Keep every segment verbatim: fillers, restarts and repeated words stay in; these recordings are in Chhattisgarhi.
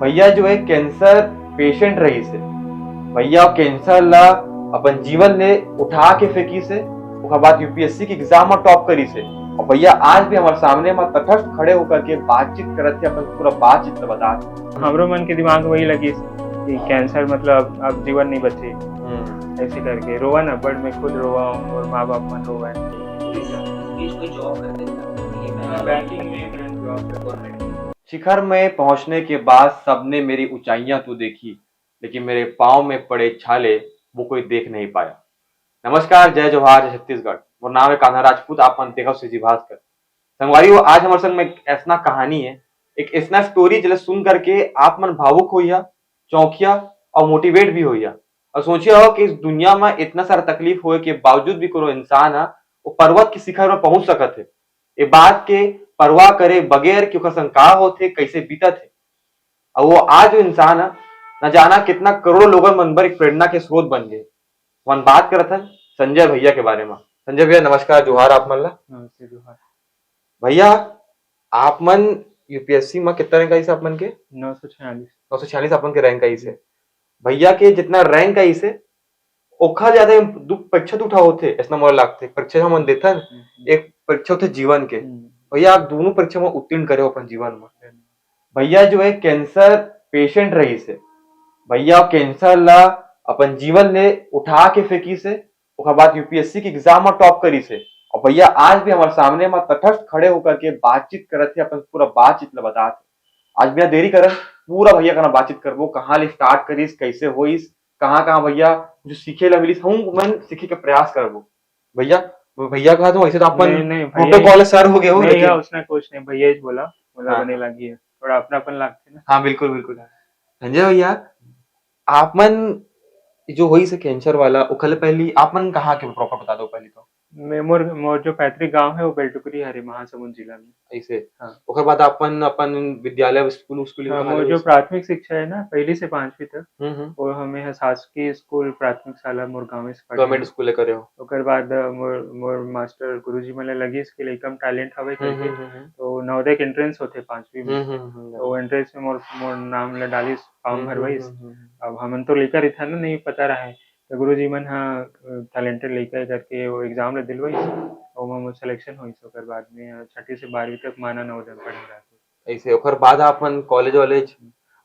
भैया जो है कैंसर पेशेंट रहिस हे, भैया कैंसर ला अपन जीवन ले उठा के फेंकिस हे, ओकर बाद यूपीएससी के एग्जाम में टॉप करिस हे। और भैया आज भी हमारे सामने में तटस्थ खड़े होकर के बातचीत करत हे, अपन पूरा बातचीत ला बतात हे। हमरो मन के दिमाग वही लगिस कि कैंसर मतलब अब जीवन नहीं बचे, हम्म। ऐसे करके रोवन, बट मैं खुद रोवा हूँ और माँ बाप मन रोवा है। बीच कोई जॉब करते थे, बैंकिंग में जॉब करते। शिखर में पहुंचने के बाद सबने मेरी ऊंचाइयां तो देखी, लेकिन मेरे पाँव में पड़े छाले वो कोई देख नहीं पाया। नमस्कार, जय जोहार, जय छत्तीसगढ़। मोर नाम है कान्हा राजपूत, आप मन देखत हो सीजी भास्कर। संगवारी हो, आज हमारे संग में एक ऐसना कहानी है, एक ऐसना स्टोरी, जेला सुन करके आप मन भावुक होइहा, चौंकिया और मोटिवेट भी होइहा। और सोचिया हो कि इस दुनिया में इतना सारा तकलीफ होए के बावजूद भी कोनो इंसान ह वो पर्वत के शिखर में पहुंच सकत है। ये बात के परवाह करे बगैर कि ओकर संग का होथे, कैसे बीतत है। और वो आज वो इंसान ह न जाना कितना करोड़ों लोगन मन बर एक प्रेरणा के स्रोत बन गए। अपन बात करत हन संजय भैया के बारे में। संजय भैया नमस्कार, जोहार आप मन ला। नमस्ते, जोहार। भैया, आप मन यूपीएससी में कितना रैंक आइस आप मन के? नौ सौ छियालीस। नौ सौ छियालीस आप मन के रैंक आइस हे। भैया के जितना रैंक आइस हे, ओखर ज्यादा दू परीक्षा दू ठा होथे, ऐसना मोला लागथे। परीक्षा हमन देथन, हम्म। एक परीक्षा होथे जीवन के। हम्म। भैया, आप दोनों परीक्षा में उत्तीर्ण करे हो अपन जीवन में। धन्यवाद। भैया जो है कैंसर पेशेंट रहिस हे, भैया कैंसर ला अपन जीवन ले उठा के फेंकिस हे, ओकर बाद यूपीएससी के एग्जाम में टॉप करिस हे। और भैया आज भी हमारे सामने में तटस्थ खड़े होकर के बातचीत करत हे, अपन पूरा बातचीत ला बतात हे। आज बिना देरी करन पूरा भैया कना बातचीत करबो, कहाँ ले स्टार्ट करिस, कैसे होइस, कहाँ कहाँ भैया जो सीखे ला मिलिस, हम मन सीखे के प्रयास करबो। भैया, भैया कहा तो वैसे तो आप मन नहीं, नहीं, भैया प्रोटोकॉल सर हो गए हो, नहीं, लेकिन यार, उसने कुछ नहीं, भैया ही बोला, बोला हाँ। बने लगी है, थोड़ा अपनापन लागथे ना। हाँ, बिल्कुल, बिल्कुल। संजय भैया, आप मन जो होइस हे कैंसर वाला, ओखर ले पहली आप मन कहाँ के प्रॉपर बता दो पहली तो। मैं, मोर, मोर जो पैतृक गांव है वो बेलटुकरी हरे, महासमुंद जिला में। ऐसे? हाँ। ओकर बाद अपन, अपन विद्यालय, स्कूल, स्कूल हाँ, कहाँ मोर ले जो होइस? प्राथमिक शिक्षा है ना, पहली से पांचवी तक, हम्म, हम्म। वो हमें है शासकीय स्कूल प्राथमिक शाला मोर गांव से पढ़े गवर्नमेंट हन। स्कूल ले करे हो? ओकर बाद, अ, मोर, मोर मास्टर गुरुजी मन ले लगिस कि लइका में टैलेंट हवे हम्म, करके, हम्म, हम्म, हम्म। तो नवोदय के एंट्रेंस होथे पांचवी में। हम्म, हम्म, हम्म, तो हम्म। एंट्रेंस में मोर, मोर नाम ला डालिस, फॉर्म हम्म, हम्म, भरवाइस। हम्म, हम्म, हम्म। अब हमन तो लइका रहिथन ना, नहीं पता रहे। तो गुरुजी मन ह, अ, टैलेंटेड लइका हे करके वो एग्जाम ला दिलवाइस, ओमा मोर सिलेक्शन होइस। ओकर बाद में छठी से बारहवीं तक माना नवोदय में पढ़े रहिस। ऐसे, ओकर बाद आप मन कॉलेज वॉलेज?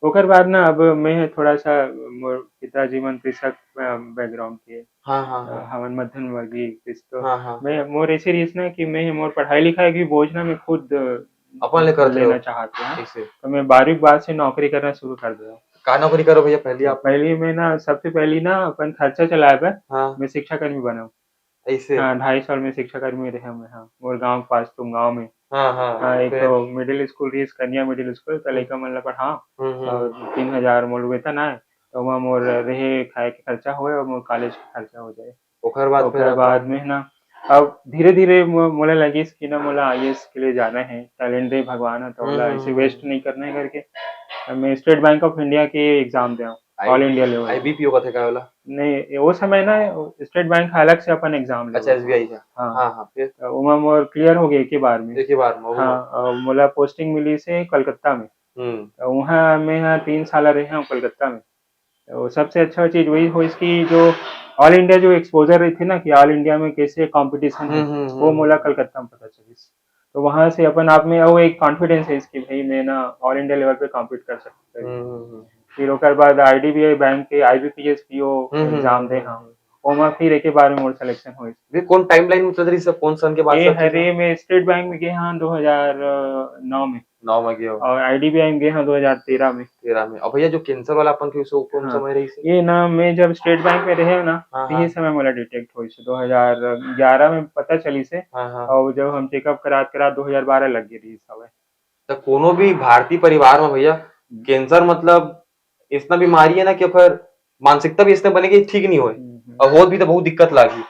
ओकर बाद ना, अब मैं ह थोड़ा सा, मोर पिताजी मन कृषक, अ, बैकग्राउंड के। हाँ, हाँ, अ, हाँ। हमन मध्यम वर्गीय किस्त तो हाँ, हाँ, मैं, हाँ। मोर ऐसे रहिस ना कि मैं, मोर पढ़ाई लिखाई भी बोझ ना मैं खुद अपन ले करत लेना रहो। चाहत रहे, हाँ। ऐसे। तो मैं बारहवीं के बाद से नौकरी करना शुरू कर दे। का नौकरी करो भैया पहली आप? पहली मैं ना, सबसे पहली ना अपन खर्चा चलाए बर हाँ। मैं शिक्षा कर्मी बना। ऐसे? हाँ, ढाई साल में शिक्षा कर्मी रहे मैं, हाँ। मोर गांव के पास तुम गांव में। हाँ, हाँ, हाँ, एक फिर? तो मिडिल स्कूल रहिस, कन्या मिडिल स्कूल, त हम्म। लइका मन ला पढ़ाओ हम्म, हम्म, और हम्म। तीन हजार मोर वेतन आए, तो ओमा मोर रहे खाए के खर्चा होए और मोर कॉलेज के खर्चा हो जाए। ओकर बाद ओकर फिर आप बाद में ना, अब धीरे-धीरे मो-, मोला लगिस कि ना मोला आईएएस के लिए जाना है, टैलेंट दे भगवान ह, तो हम्म, ओला हम्म, ऐसे हम्म। वेस्ट नहीं करना है करके। अब मैं स्टेट बैंक ऑफ इंडिया के एग्जाम दे हूँ, आई-, ऑल इंडिया लेवल। आईबीपीओ कथे का होला? नहीं, वो समय ना स्टेट बैंक अलग से अपन एग्जाम ले अच्छा, होता। एसबीआई का? हाँ। हाँ, हाँ, फिर? तो ओमा मोर क्लियर हो गए एक ही बार में। एक ही बार में, ओहो। हाँ, और मोला पोस्टिंग मिलिस हे कलकत्ता में। हम्म। तो वहाँ मैं यहाँ तीन साल रहे हूँ कलकत्ता में। तो सबसे अच्छा चीज वही होइस कि जो ऑल इंडिया जो एक्सपोजर रहिथे ना कि ऑल इंडिया में कैसे कॉम्पिटिशन है, हम्म, हम्म, वो हम्म। मोला कलकत्ता में पता चलिस। तो वहाँ से अपन आप में वो एक कॉन्फिडेंस है इसकी, भाई मैं ना ऑल इंडिया लेवल पे कॉम्पीट कर सकता हूँ। हम्म, हम्म, हम्म। फिर ओकर बाद आईडीबीआई बैंक के आईबीपीएस पीओ हम्म, हम्म, एग्जाम हम्म, दे हम्म, हाँ। हम्म। ओमा फिर एके बार में मोर सिलेक्शन होइस। वे कौन टाइमलाइन में चल रही सब, कौन सन के बात ये सब चल रही? हरे मैं स्टेट बैंक में गए हाँ दो हज़ार नौ में। नौ में गए हो। और आईडीबीआई में गए हाँ दो हज़ार तेरह में। तेरह में। और भैया जो कैंसर वाला अपन के सो कौन हाँ। समय रही से? ये ना मैं जब स्टेट बैंक में रहे हो ना, हाँ, तो ये हाँ। समय मोला डिटेक्ट होइस हे दो हज़ार ग्यारह में पता चलिस हे। हाँ, हाँ। और जब हम चेकअप करात करात दो हज़ार बारह लग गए रही समय। तो कोनो भी भारतीय परिवार में भैया कैंसर मतलब इतना बीमारी है ना कि ओकर मानसिकता भी इसने बने कि ठीक नहीं होए। हम्म, हम्म। और होत भी तो बहुत दिक्कत लागी।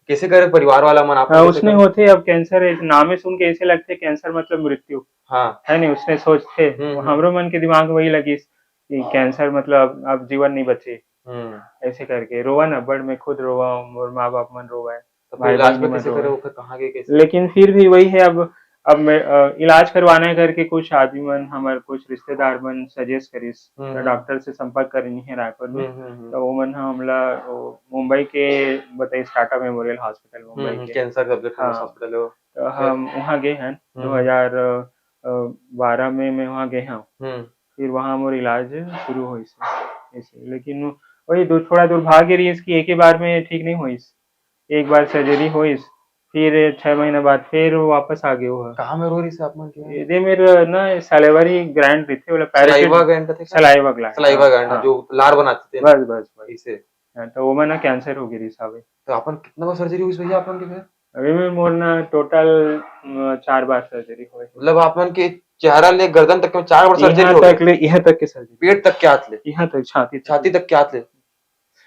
कैसे करे परिवार वाला मन आप हाँ, लोग कैसे उसने करे? होते अब कैंसर है, नामे सुन के ऐसे लगते कैंसर मतलब मृत्यु। हाँ। है नहीं, उसने सोचते, हम्म, हम्म। हमरो मन के दिमाग वही लगिस कि हाँ। कैंसर मतलब अब जीवन नहीं बचे। हम्म। ऐसे करके रोवन अब्बड़, मैं खुद रोवा, मोर माँ बाप मन रोवा है, तो फिर भाई इलाज बहन में मन कैसे रोवा करे, है। ओकर कहाँ गए, कैसे? लेकिन फिर भी वही है, अब अब मैं, अ, इलाज करवाना है करके कुछ आदमी मन, हमर कुछ रिश्तेदार मन सजेस्ट करिस, हम्म, तो हम्म। डॉक्टर से संपर्क करिन हे रायपुर में। हम्म, हम्म, हम्म। तो वो मन ह हमला वो मुंबई के बताइस, टाटा मेमोरियल हॉस्पिटल मुंबई हम्म, के। कैंसर सबसे फेमस हाँ। हॉस्पिटल है वो। तो हम वहाँ गए हैं हम्म। दो हज़ार बारह में मैं वहाँ गए हूँ। हम्म। फिर वहाँ मोर इलाज शुरू होइस ऐसे, लेकिन वही दो, थोड़ा दुर्भाग्य रहिस कि एक ही बार में ठीक नहीं होइस, एक बार सर्जरी होइस, फिर छह महीना बाद फिर वो वापस आ गए वो। कहाँ में रो रही से आप मन के? ये मेरा ना सलाइवरी ग्लैंड रहिथे, बोला सलाइवा पैरासिट, ग्लैंड का थे? Saliva gland. सलाइवा ग्लैंड, हाँ। जो लार बनाते थे। बस, बस, बस। इसे। हाँ, तो वो मन ना कैंसर हो गई रहिस हवे। तो अपन कितना बार सर्जरी हुई भैया आप मन के घर? अभी में मोर ना टोटल, अ, चार बार सर्जरी होए। मतलब आप मन के चेहरा ले गर्दन तक में चार बार सर्जरी यहाँ हो गई? तक ले, यहाँ तक के सर्जरी। पेट तक के हाथ ले? यहाँ तक, छाती तक। छाती तक के हाथ ले?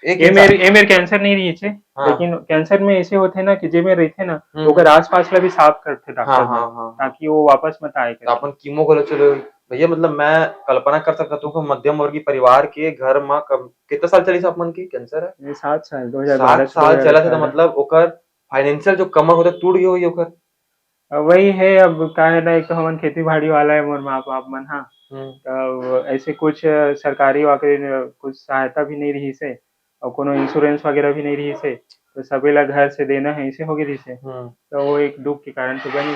एक ये इंसान- मेरे, ये मेरे कैंसर नहीं रही है, हाँ। लेकिन कैंसर में ऐसे होते ना कि जे में रहते ना, हम्म। ओकर आसपास ला भी साफ करते डॉक्टर हाँ, मन, हाँ, हाँ, हाँ। ताकि वो वापस मत आए तो करके। अपन कीमो को चलो भैया, मतलब मैं कल्पना कर सकता हूँ कि मध्यम वर्गीय परिवार के घर में कब, कितना साल चली से आप मन की कैंसर है? ये सात साल, दो हज़ार बारह सात से साल चला थे, तो दो हज़ार अठारह। मतलब ओकर फाइनेंशियल जो कमर होता टूट गई होगी ओकर। अब वही है, अब का है ना, एक तो हमन खेती बाड़ी वाला है मोर माँ बाप मन, हाँ। हम्म। तब ऐसे कुछ, अ, सरकारी वाकरी न कुछ सहायता भी नहीं रही से, और कोनो इंश्योरेंस वगैरह भी नहीं रही से, तो सभी ला घर से देना है, ऐसे हो गई रही से। हम्म। तो वो एक दुख के कारण तो बनी,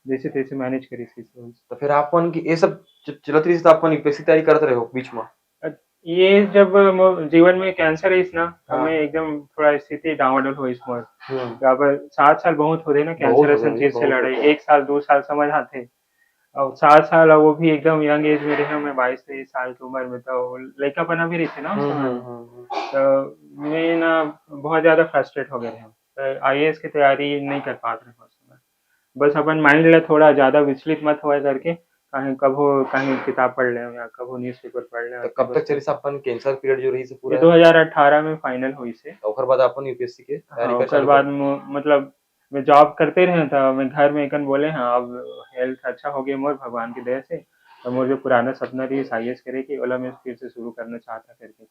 जैसे तैसे मैनेज करी थी। तो फिर आप मन की ये सब च-, चलत रही तो आप मन यूपीएससी तैयारी करत रहे हो बीच में? ये जब मो-, जीवन में कैंसर रहिस ना, तो हाँ। मैं एकदम थोड़ा स्थिति डावाडोल होइस मोर। हम्म। अब सात साल बहुत होथे ना बहुत कैंसर होथे असन भाई, चीज से बहुत लड़ाई, होथे। एक साल दो साल समझ आथे, और सात साल अब वो भी एकदम यंग एज में रहे, मैं बाईस तेईस साल की उम्र में, तो लइकापना भी रहिथे ना उस हम्म, समय हम्म, में। हम्म, हम्म। तो मैं ना बहुत ज्यादा फ्रस्ट्रेट हो गए रहे, तो आईएएस की तैयारी नहीं कर पात रहे उस समय। बस अपन माइंड ला थोड़ा ज्यादा विचलित मत होए करके, कहीं कभो कहीं किताब पढ़ ले या कभो न्यूज़पेपर पढ़ ले। तो कब तक चलिस अपन कैंसर पीरियड जो रहिस पूरा? ये दो हज़ार अठारह में फाइनल होइस हे। तो ओकर बाद अपन यूपीएससी के तैयारी हाँ, कर ओकर चालू बाद कर? मो-, मतलब मैं जॉब करते रहे, तो मैं घर में एकन बोले, हाँ, अब हेल्थ अच्छा हो गया मोर, भगवान की दया से। तो मोर जो पुराना सपना रहिस आईएएस करे के, ओला मैं फिर से शुरू करना चाहता करके।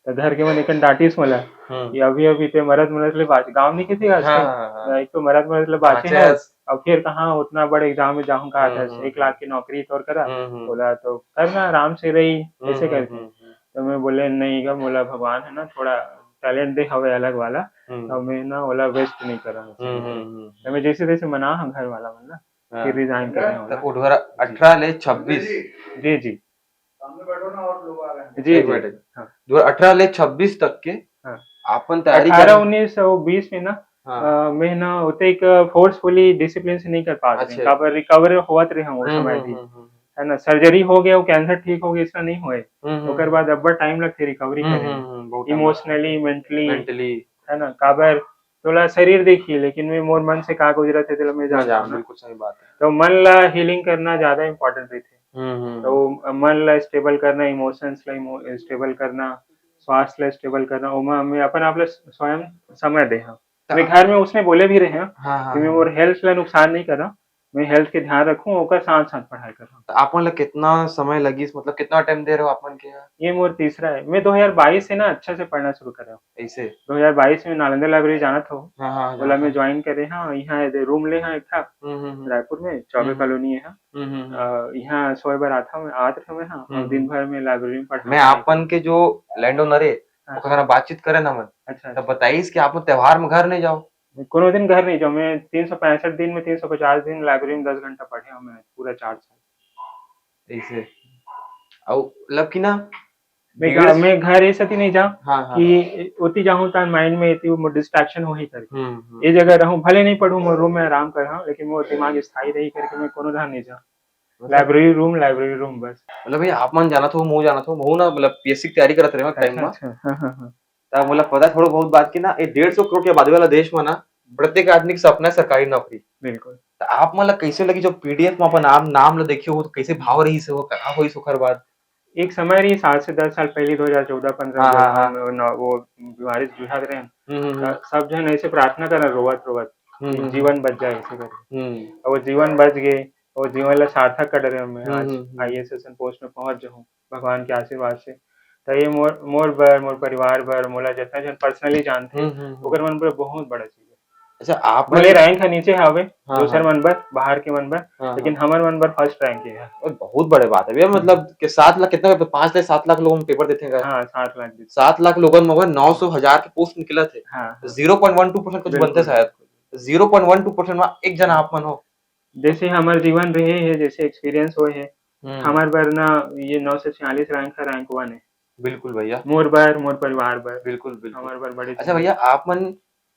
तो घर के मन एकन डांटिस मोला हम्म। कि अभी अभी ते मरत मरत ले बाँचे, गाँव नहीं किसी आज हाँ, के। हाँ, हाँ। एक तो मरत मरत ले बाँचे बाँचे है, हस। अब फिर कहाँ उतना बड़े एग्जाम में जाहूँ, कहा हम्म, था हम्म, एक लाख की नौकरी तोर करा, हम्म, हम्म। बोला तो करना आराम से रही, हम्म, ऐसे हम्म, करके। हम्म, हम्म। तो मैं बोले, नहीं गा मोला भगवान है ना, थोड़ा टैलेंट दे हवे अलग वाला, हम्म। तो मैं ना ओला वेस्ट नहीं करा। हम्म, हम्म, हम्म, तो मैं जैसे तैसे मना हूँ घर वाला मन ना, हाँ। फिर रिजाइन करे हूँ तो ना। उधर अठारह ले छब्बीस, जी, जी। जी, एक जी। मिनट। हाँ। दो हज़ार अठारह ले छब्बीस तक के हाँ। अपन तैयारी अठारह, कर उन्नीस, वो बीस में ना, हाँ। अ, मैं ना होते एक फोर्सफुली डिसिप्लिन से नहीं कर पाते अच्छा। काबर रिकवर होवत रहे हूँ उस हम्म, समय हम्म, भी, हम्म, हम्म। है ना। सर्जरी हो गया, वो कैंसर ठीक हो गया, इसका नहीं होए, हम्म, हम्म, ओकर हम्म। बाद अब्बड़ टाइम लगथे रिकवरी हम्म, करे, हम्म, हम्म, बहुत time इमोशनली, मेंटली, मेंटली। है ना। काबर तोला शरीर देखी, लेकिन मैं मोर मन से का गुजरत है, तेला मैं मैं जानता जान, हूँ ना। बिल्कुल सही बात है। तो मन ला हीलिंग करना ज्यादा इंपॉर्टेंट रहथे। हम्म, हम्म, तो मन ला स्टेबल करना, इमोशंस ला स्टेबल करना, स्वास्थ्य ला स्टेबल करना, ओमा मैं अपन आप ला स्वयं समय दे हूँ। तो मैं घर में उसने बोले भी रहे हैं हाँ, हाँ, कि मैं हाँ। मोर हेल्थ ला नुकसान नहीं करा, मैं हेल्थ के ध्यान रखूँ, ओकर साथ साथ पढ़ाई करूँ। तो आप मन ला कितना समय लगिस, मतलब कितना टाइम दे रहे हो आप मन के यहाँ? ये मोर तीसरा है। मैं दो हज़ार बाईस से ना अच्छा से पढ़ना शुरू करे हूँ। ऐसे? दो हज़ार बाईस में नालंदा लाइब्रेरी जानत हो, हाँ, हाँ, ओला मैं हाँ। ज्वाइन करे हाँ, यहाँ रूम ले हाँ एक ठा हम्म, हम्म, हम्म। रायपुर में चौबे हम्म। कॉलोनी है हाँ। हम्म, हम्म, हम्म। अ, यहाँ सोए बर आत हूँ, आत रहे हाँ, और हम्म। दिन भर में लाइब्रेरी में पढ़ा मैं आप मन के जो लैंड ओनर है, हाँ। ओकर साथ बातचीत करे ना मन, अच्छा, तब बताइस कि आप मन त्योहार में घर नहीं जाओ। कोनो दिन घर नहीं जाऊँ। मैं तीन सौ पैंसठ दिन में तीन सौ पचास दिन लाइब्रेरी में दस घंटा पढ़े हूँ मैं पूरा चार साल। ऐसे। अउ मतलब कि ना, मैं बिगड़े घर, मैं घर ऐसे नहीं जाऊँ हाँ, हाँ। कि ओती जाहूँ तान माइंड में एती वो डिस्ट्रैक्शन हो ही करके। हम्म, हम्म। ये जगह रहूँ, भले नहीं पढ़ूँ, मैं रूम में आराम कर रहा हूँ, लेकिन वो दिमाग स्थायी रही करके मैं कोनो धार नहीं जाऊँ। मतलब लाइब्रेरी रूम, लाइब्रेरी रूम बस। मतलब भैया, आप मन जानत हो, महू जानत हो, महू ना मतलब पीएससी की तैयारी करत रहे टाइम अच्छा, में। अच्छा, हाँ, हाँ, हाँ। तब मतलब पता थोड़ा बहुत बात कि ना, ये डेढ़ सौ करोड़ के आबादी वाला देश में ना, प्रत्येक आदमी के सपना है सरकारी नौकरी। बिल्कुल। तो आप मन ला कैसे लगी, जो पीडीएफ में अपन नाम, नाम ला देखे हो, तो कैसे भाव रही से वो, कहाँ होई ओकर बाद? एक समय रही, सात से दस साल पहले, दो हज़ार चौदह पंद्रह हाँ, जब हाँ, हाँ। हम न-, वो बीमारी से जूझत रहे, हम्म, हम्म, त-, सब जन ऐसे प्रार्थना करन रोवत रोवत हम्म, कि हम्म, जीवन बच जाए ऐसे करके। हम्म। और वो जीवन बच गए, और जीवन ला सार्थक कर रहे हैं, मैं हम्म, आज हम्म, हम्म। आईएएस असन पोस्ट में पहुंच जाऊँ भगवान के आशीर्वाद से। तो ये मोर, मोर बर, मोर परिवार बर, मोला जितना जन पर्सनली जानते, हम्म, हम्म, हम्म। ओकर मन बर बहुत बड़ा चीज है। अच्छा, आप भले मन रैंक ह नीचे हवे, हाँ, दूसर हाँ। मन बर, बाहर के मन बर, हाँ, लेकिन हाँ। हमर मन बर फर्स्ट रैंक हे। अरे, बहुत बड़े बात है भैया, मतलब कि सात लाख, कितना, पाँच से सात लाख लोग हम पेपर देते हैं। हाँ, सात लाख देते। सात लाख लोगन में अगर नौ सौ, हजार के पोस्ट निकलत हे, हाँ, हाँ। Zero point one two percent कुछ बिल्कुल, बनते शायद। बिल्कुल। Zero point one two percent में एक जना आप मन हो। जैसे हमर जीवन रहे हे, जैसे एक्सपीरियंस होए हे, हम्म, हमर बर ना ये नौ सौ छियालीस रैंक ह, रैंक वन हे। बिल्कुल भैया, मोर बर, मोर परिवार बर, बिल्कुल, बिल्कुल। हमर बर बड़े अच्छा चीज हे। भैया, आप मन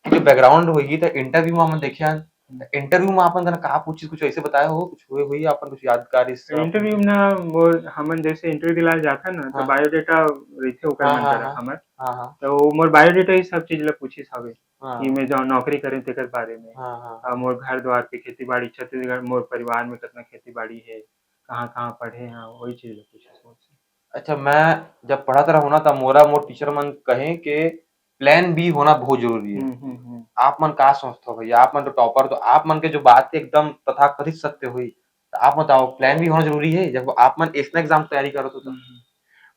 के जो बैकग्राउंड होही, त इंटरव्यू में हमन देखे हन, त इंटरव्यू में आप मन का पूछिस, कुछ ऐसे बताए हो, कुछ हुए हुई आप मन कुछ यादगार हिस्सा? इंटरव्यू में ना, वो हमन जैसे इंटरव्यू दिलाए जाथन ना, तो हाँ। बायोडाटा रहिथे ओकर हाँ, मन हाँ, करा हाँ। हमर, हाँ, हाँ। तो वो मोर बायोडाटा ही सब चीज ला पूछिस हवे हाँ। कि मैं जहाँ नौकरी करें तेकर बारे में, हाँ, हाँ। और मोर घर द्वार के खेती बाड़ी, छत्तीसगढ़ मोर परिवार में कितना खेती बाड़ी हे, कहाँ कहाँ पढ़े हैं, वही चीज ला पूछिस मोर से। अच्छा, मैं जब पढ़त रहूं ना, तब मोरा मोर टीचर मन कहे के प्लान बी होना बहुत जरूरी है। हम्म, हम्म, हम्म। आप मन का सोचते हो भैया, आप मन तो टॉपर, तो आप मन के जो बात एकदम तथाकथित सत्य हुई, तो आप बताओ, प्लान बी होना जरूरी है जब आप मन ऐसना एग्जाम तैयारी करत हो तो? हम्म।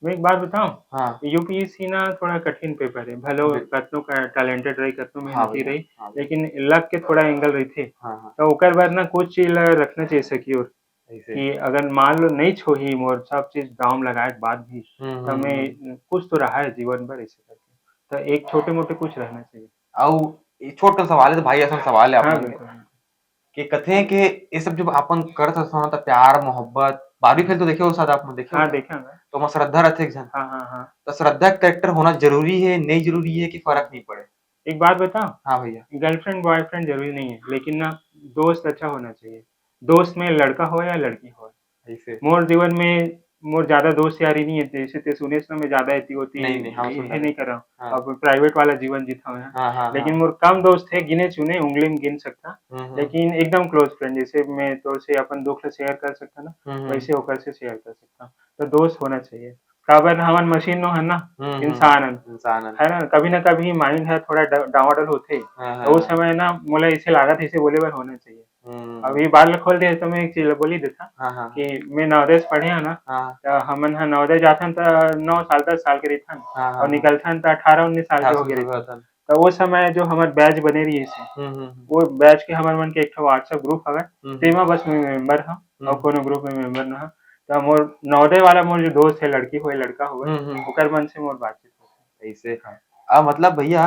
मैं एक बात बताऊं, हाँ। यूपीएससी ना थोड़ा कठिन पेपर है, भलो बिल्कुल। कतनो का टैलेंटेड रही, कतनो हाँ मेहनती भैया, रही, हाँ भैया। लेकिन लक के थोड़ा एंगल रहिथे, हाँ, हाँ। तो ओकर बर ना कुछ चीज ला रखना चाहिए सिक्योर, ऐसे। कि अगर मान लो नहीं छोही मोर सब चीज दाव में लगाए के बाद भी, हम्म, तो हम्म, मैं हम्म। कुछ तो रहा है जीवन भर ऐसे करके, तो एक छोटे मोटे कुछ रहना चाहिए। अउ ये छोट कन सवाल है, तो भाई, ऐसा सवाल है आप हाँ, मन के। बिल्कुल। कि कथे कि ये सब जब आप मन करत हस ना, तो प्यार मोहब्बत, बारहवीं फेल तो देखे हो शायद, आप मन देखे हाँ, हो? देखे होंगे। तो ओमा श्रद्धा रथे एक झन। हाँ, हाँ, हाँ। तो श्रद्धा कैरेक्टर होना जरूरी है, नहीं जरूरी है कि फर्क नहीं पड़े? एक बात बताओ, हाँ भैया। गर्लफ्रेंड बॉयफ्रेंड जरूरी नहीं है, लेकिन ना दोस्त अच्छा होना चाहिए, दोस्त में लड़का हो या लड़की हो। ऐसे। मोर जीवन में मोर ज्यादा दोस्त यारी नहीं है, जैसे ते सुने ना मैं ज्यादा एती होती नहीं, नहीं, हाँ, सुन ये रहे। नहीं कर रहा हूँ। हाँ। अब प्राइवेट वाला जीवन जीता हूँ यहाँ। हाँ, हाँ, लेकिन हाँ। मोर कम दोस्त है, गिने चुने उंगली में गिन सकता, हम्म, हम्म। लेकिन एकदम क्लोज फ्रेंड, जैसे मैं तोर से अपन दुख से शेयर कर सकता ना, हम्म, हम्म। वैसे ओकर से शेयर कर सकता। तो दोस्त होना चाहिए, काबर ना हमन मशीन नो है ना, हम्म, हम्म, इंसान हन, इंसान हन। है ना, कभी ना कभी माइंड है थोड़ा ड-, डावाडोल होथे। हाँ, हाँ, तो उस हाँ। समय ना मोला इसे लागत है, इसे बोले बर होना चाहिए। हम्म। अब ये बात ला खोल दे तो मैं एक चीज ला बोली देता हाँ, हाँ। कि मैं नवोदय से पढ़े हूँ ना, हाँ। तो हमन ह नवोदय जाथन त नौ साल, दस साल के रहिथन, हाँ, हाँ, और हाँ। निकलथन त अठारह उन्नीस साल के अठारह हो गए साल रहिथन। के होथन। तो वो समय जो हमर बैच बने रही से, हम्म, हम्म, हम्म। वो बैच के हमर मन के एक ठो WhatsApp ग्रुप हवे, हम्म। तेमा बस मैं मेंबर हूँ और हम्म। कोनो ग्रुप में मेंबर ना हूँ। तो मोर नवोदय वाला मोर जो दोस्त है, लड़की होए लड़का होए, हम्म, हम्म। ओकर मन से मोर बातचीत होथे। ऐसे। आ, मतलब भैया,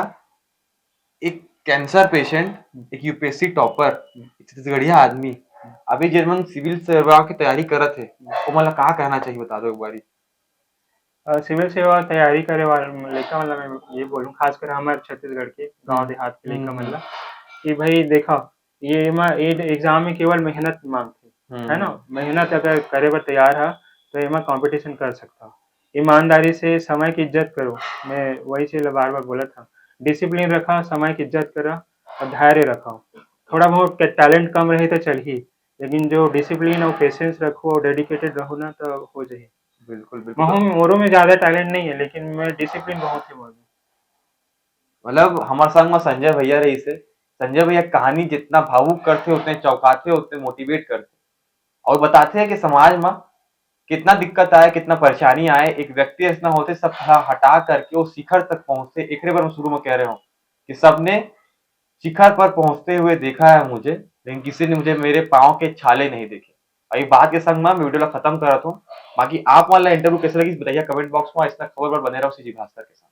एक कैंसर पेशेंट, एक यूपीएससी टॉपर, हम्म। एक छत्तीसगढ़िया आदमी, अभी जेन मन सिविल सेवा की तैयारी करत हे, ओमन ला का कहना चाहिए, बता दो एक बारी। अ, सिविल सेवा तैयारी करे वाले लइका मन ला मैं ये बोलूँ, खासकर हमर छत्तीसगढ़ के गांव हम्म। देहात के लइका हम्म, मन हम्म। ला, कि भाई देखा, ये एमा, ये एग्जाम में केवल मेहनत मांगथे, हम्म। है ना? मेहनत अगर करे बर तैयार है, तो एमा कंपटीशन कर सकता हो। ईमानदारी से समय की इज्जत करो, मैं वही चीज ला बार-बार बोलत हूँ। डिसिप्लिन रखा, समय की इज्जत करा और धैर्य रखा। थोड़ा बहुत टैलेंट कम रहे तो चलही, लेकिन जो डिसिप्लिन और पेशेंस रखो और डेडिकेटेड रहो ना, तो हो जाही। बिल्कुल, बिल्कुल। महू, मोरो में ज्यादा टैलेंट नहीं है, लेकिन मैं डिसिप्लिन बहुत है मोर में। मतलब, हमर संग में संजय भैया रहिस हे। संजय भैया कहानी जितना भावुक करथे, उतने चौंकाथे, उतने मोटिवेट करथे, और बताथे कि समाज में कितना दिक्कत आए, कितना परेशानी आए, एक व्यक्ति ऐसना होथे, सब ह-, हटा करके वो शिखर तक पहुंचथे। एकरे बर मैं शुरू में कह रहे हूँ कि सबने शिखर पर पहुंचते हुए देखा है मुझे, लेकिन किसी ने मुझे, मेरे पाँव के छाले नहीं देखे। और ये बात के संग में मैं वीडियो ला खत्म करत हूँ। बाकी आप मन ला इंटरव्यू कैसे लगिस, बताइए कमेंट बॉक्स में। ऐसना खबर बर बने रहो सीजी भास्कर के साथ।